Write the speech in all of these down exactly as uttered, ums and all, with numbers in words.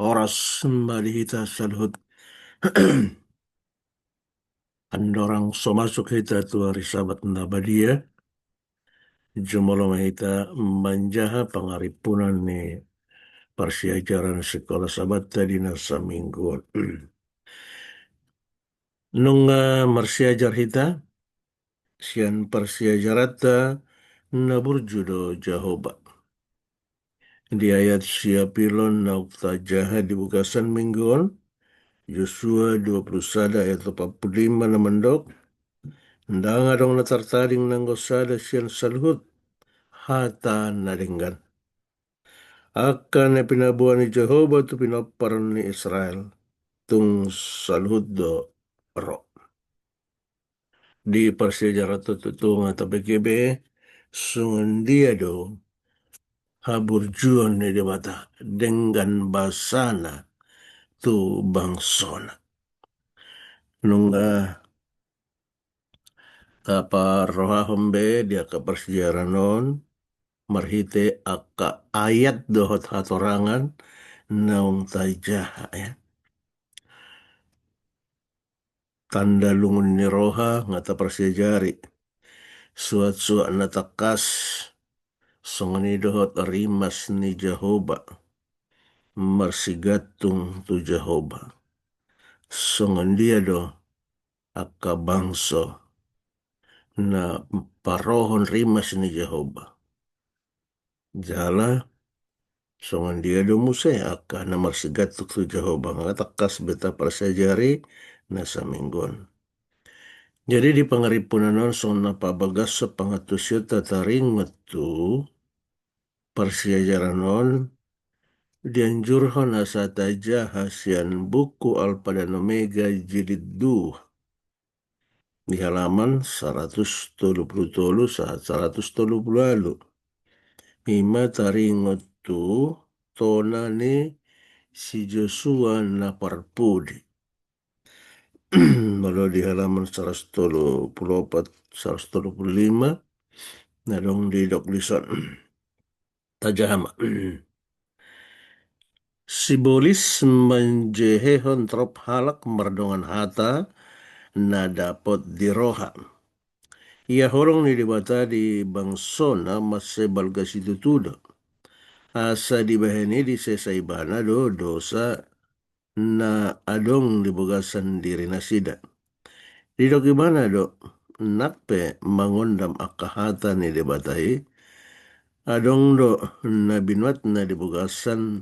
Horas ma di hita saluhut. Andorang so masuk hita tu ari Sabat na badia, jumolo ma hita manjaha pangarimpunan ni parsiajaran sikola Sabatta di na saminggu on. Nunga marsiajar hita sian parsiajaranta, Na Burju do Jahowa. Di ayat siapilon naung tajaha di bagasan minggu on, Josua dua pulu sada ayat opat pulu lima na mandok: Ndang adong na tartading nanggo sada sian saluhut hata na denggan. Angka na pinaboa ni Jahowa tu pinompar ni Israel, tung saluhut do ro. Di parsiajaranta tutu nga tabege be songon dia do haburjuon ni Debata, denggan basana tu bangsona. Nunga taparrohahon be di angka parsiajaran on marhite angka ayat dohot hatorangan naung tajaha, ya. Tanda lungun ni roha nga taparsiajari. Suaksuak na tangkas, songon i dohot rimas ni Jahowa, marsigantung tu Jahowa. Songon dia do angka bangso na parohon rimas ni Jahowa? Jala songon dia do muse angka na marsigantung tu Jahowa? Nga tangkas be taparsiajari na saminggu on. Jadi di pangarimpunan on, songon na pabagason pangantusionta, taringot tu parsiajaran on, dianjurhon asa tajaha sian buku Alfa dan Omega jilid dua, di halaman saratus tolu pulu tolu sahat saratus tolu pulu ualu. I ma taringot tu tona ni si Josua na parpudi. Molo di halaman saratus tolu pulu opat, saratus tolu pulu lima, na adong didok dison. Tajaha ma. Sibolis manjehehon torop halak mardongan hata na dapot di roha. Ia holong ni Debata di bangsona mansai balga situtu do. Asa dibahen i disesa ibana do dosa na adong di bagasan dirinasida. Didok ibana do, nang pe mangondam angka hata ni Debata i, adong do na binuatna di bagasan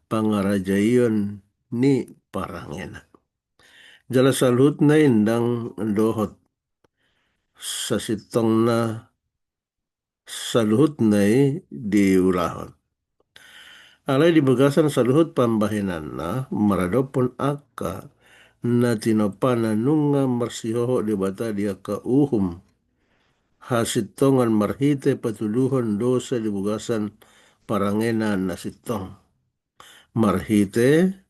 pangarajaion ni parangena. Jala saluhutna i ndang dohot sasintongna saluhutna i diulahon. Alai di bagasan saluhut pambahenanna maradophon angka na tinompana nunga marsihohot Debata di angka uhum hasintongan marhite patuduhon dosa di bagasan parangena na sintong. Marhite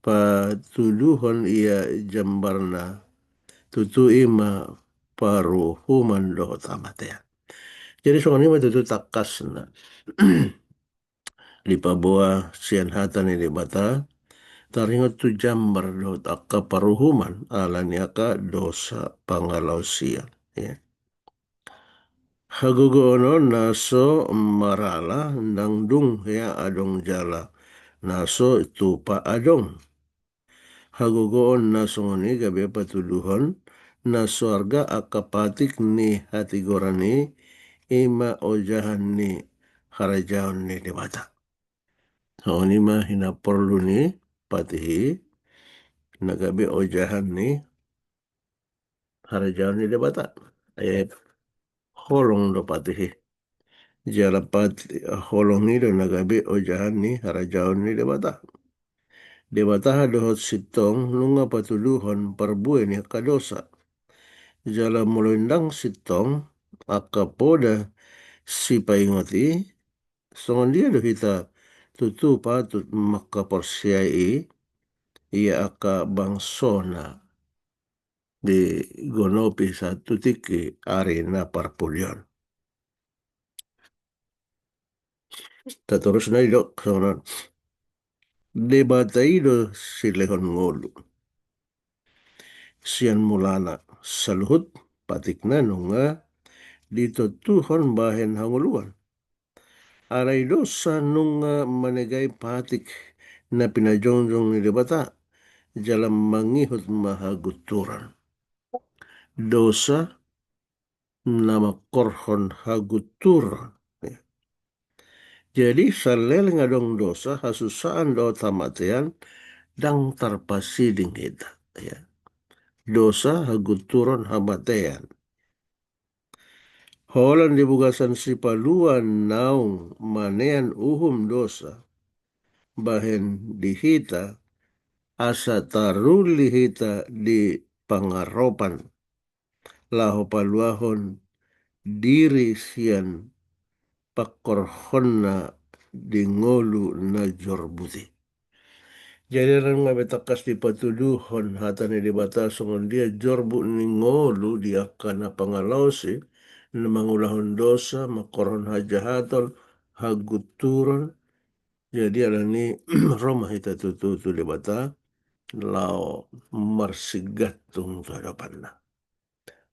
patuduhon ia jambarna, tutu i ma paruhuman dohot hamatean. Jadi songon i ma tutu tangkasna. Dipaboa sian hata ni Debata, taringot tu jambar dohot angka paruhuman ala ni angka dosa pangalaosion. Ya. Hagogoon on na so marala ndang dung hea adong jala na so tupa adong. Hagogoon na songon i gabe patuduhon na so arga angka patik ni hatigoran i, i ma ojahan ni harajaon ni Debata. Songon i ma hinaporlu ni patih i na gabe ojahan ni harajaon ni Debata. Ai holong do patih i. Jala patih, holong i do na gabe ojahan ni harajaon ni Debata. Debata dohot sintong nunga patuduhon parbue ni angka dosa. Jala molo ndang sintong angka poda sipaingot i, songon dia do hita tutu patut mangkaporseai i, ia angka bangsona di gonopi sahat tu tingki ari na parpudi on. Tatorus na didok songon on. Debata i do silehon ngolu. Sian mulana saluhut patikna nunga ditontuhon bahen hangoluan. Alai dosa nunga manegai patik na pinajongjong ni Debata, jala mangihut ma hagunturon. Dosa na mangkorhon hagunturon. Jadi saleleng adong dosa, hasusaan dohot hamatean, ndang tarpasiding hita. Dosa, hagunturon, hamatean. Holan di bagasan Sipalua naung manean uhum dosa bahen di hita, asa taruli hita di pangaropan laho paluahon diri sian pangkorhonna di ngolu na jorbut i. Jadi, ala nunga be tangkas dipatuduhon hata ni Debata songon dia jorbut ni ngolu di angka na pangalaosi, na mangulahon dosa, mangkorhon hajahaton, hagunturon. Jadi, alani ro ma hita tutu tu Debata, laho marsigantung tu adopanna.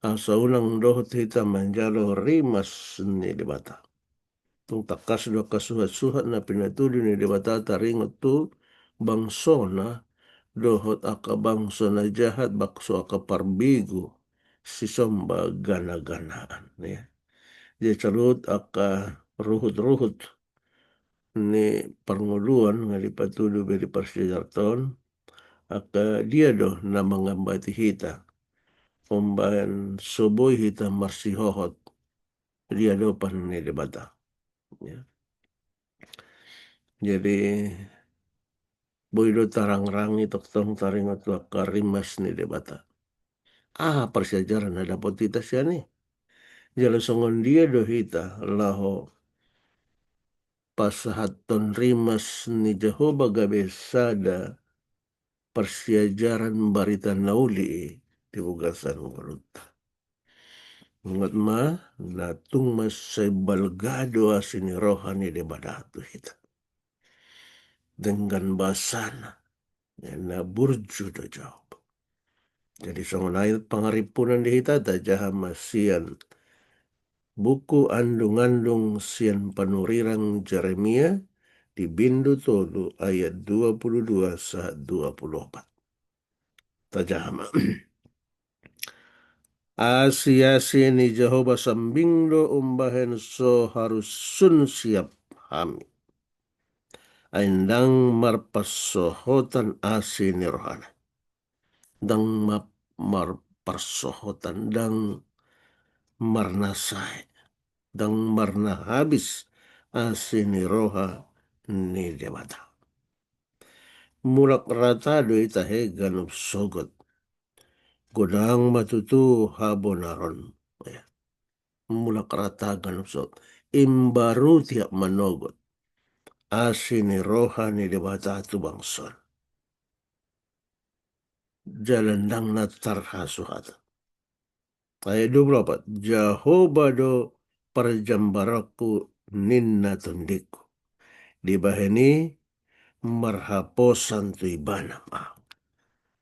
Asa unang dohot hita manjalo rimas ni Debata. Tung tangkas do angka suhatsuhat na pinatudu ni Debata taringot tu bangsona, dohot angka bangso na jahat, bangso angka parbegu, sisomba ganaganaan, ya. Jadi saluhut angka ruhutruhut ni parngoluan nga dipatudu be di parsiajarta on, angka dia do na mangambati hita umbahen so boi hita marsihohot di adopan ni Debata. Ya. Jadi, boi do tarangrangi tongtong taringot tu angka rimas ni Debata. Aha parsiajaran na dapot hita sian i? Jala songon dia do hita laho pasahathon rimas ni Jahowa gabe sada parsiajaran barita na uli i di bagasan ngolunta. Ingot ma, na tung mansai balga do asi ni roha ni Debata tu hita. Denggan basana, ya, na burju do Jahowa. Jadi songon i pangarimpunan di hita, tajaha ma sian buku Andungandung sian panurirang Jeremia di bindu tolu ayat dua puluh dua sahat dua puluh opat. Tajaha ma. Asiasi ni Jahowa sambing do umbahen so harus sun siap hami. Ai ndang marparsohotan asi ni rohana. Ndang ma-, marparsohotan, ndang marnasae, ndang marnahabis asi ni roha ni Debata. Mulak rata do i tahe ganup sogot. Godang ma tutu habonaron. Ya. Mulak rata ganup sogot. Imbaru tiap manogot asi ni roha ni Debata tu bangson. Jala ndang na tarhasuhatan. Ayat dua puluh opat, Jahowa do parjambaranku ninna tondingku. Dibahen i marhaposan tu ibana ma.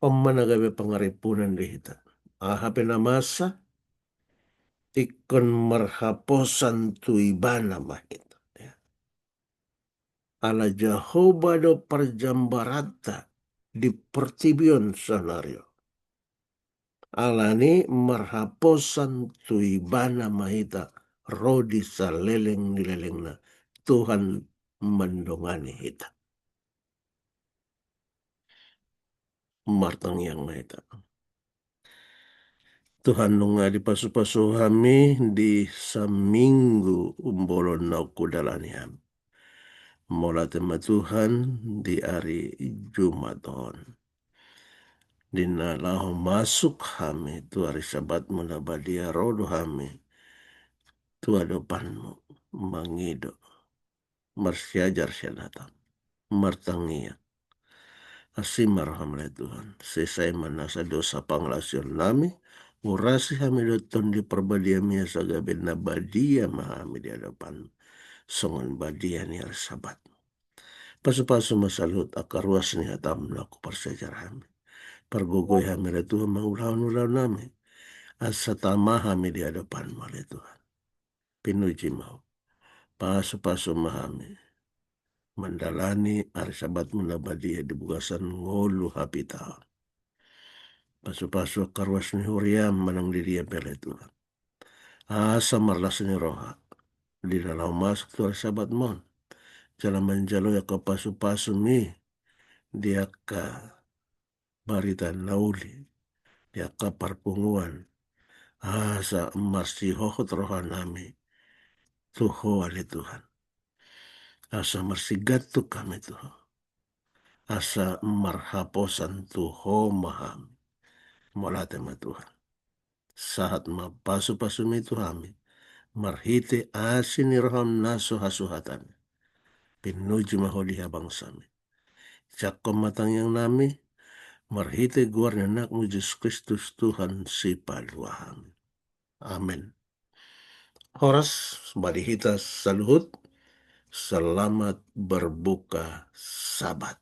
On ma na gabe pangarimpunan di hita. Aha pe na masa, ingkon marhaposan tu ibana ma hita. Ya. Ala Jahowa do parjambaranta di portibi on saonari on. Alani marhaposan tu ibana ma hita ro di saleleng ni lelengna. Tuhan mandongani hita. Martangiang ma hita. Tuhan, nunga dipasupasu hami di saminggu bolon naung hudalani hami. Mauliate ma Tuhan di ari Jumat on. Di na laho masuk hami tu ari Sabatmu na badia, ro do hami tu adopanmu mangido, marsiajar sian hatamu, martangiang. Asi ma roham ale Tuhan, sesa i ma nasa dosa pangalaosionnami, urasi hami dohot Tondi Parbadiami asa gabe na badia ma hami di adopanmu, songon badia ni ari Sabatmu. Pasupasu ma saluhut angka ruas ni hataM na huparsiajar hami. Pargogoi hami ale Tuhan mangulahon ulaon nami, asa tama hami di adopanMu ale Tuhan. Pinuji ma Ho. Pasupasu ma hami mandalani ari SabatMu na badia di bagasan ngolu hapitaon. Pasupasu angka ruas ni huriaM manang di dia pe ale Tuhan, asa marlas ni roha di na laho masuk tu ari SabatMu on, jala manjalo angka pasupasu ni di angka barita na uli, di angka parpunguan, asa marsihohot roha nami tu Ho ale Tuhan, asa marsigantung hami tu Ho, asa marhaposan tu Ho ma hami. Mauliate ma Tuhan. Sahat ma pasupasu-Mi tu hami marhite asi ni rohaM na so hasuhatan. Pinuji ma Ho di habangsa-Mi. Jangkon ma tangiang nami marhite goar ni AnakMu Jesus Kristus Tuhan Sipalua hami. Amen. Horas ma di hita saluhut. Selamat berbuka Sabat.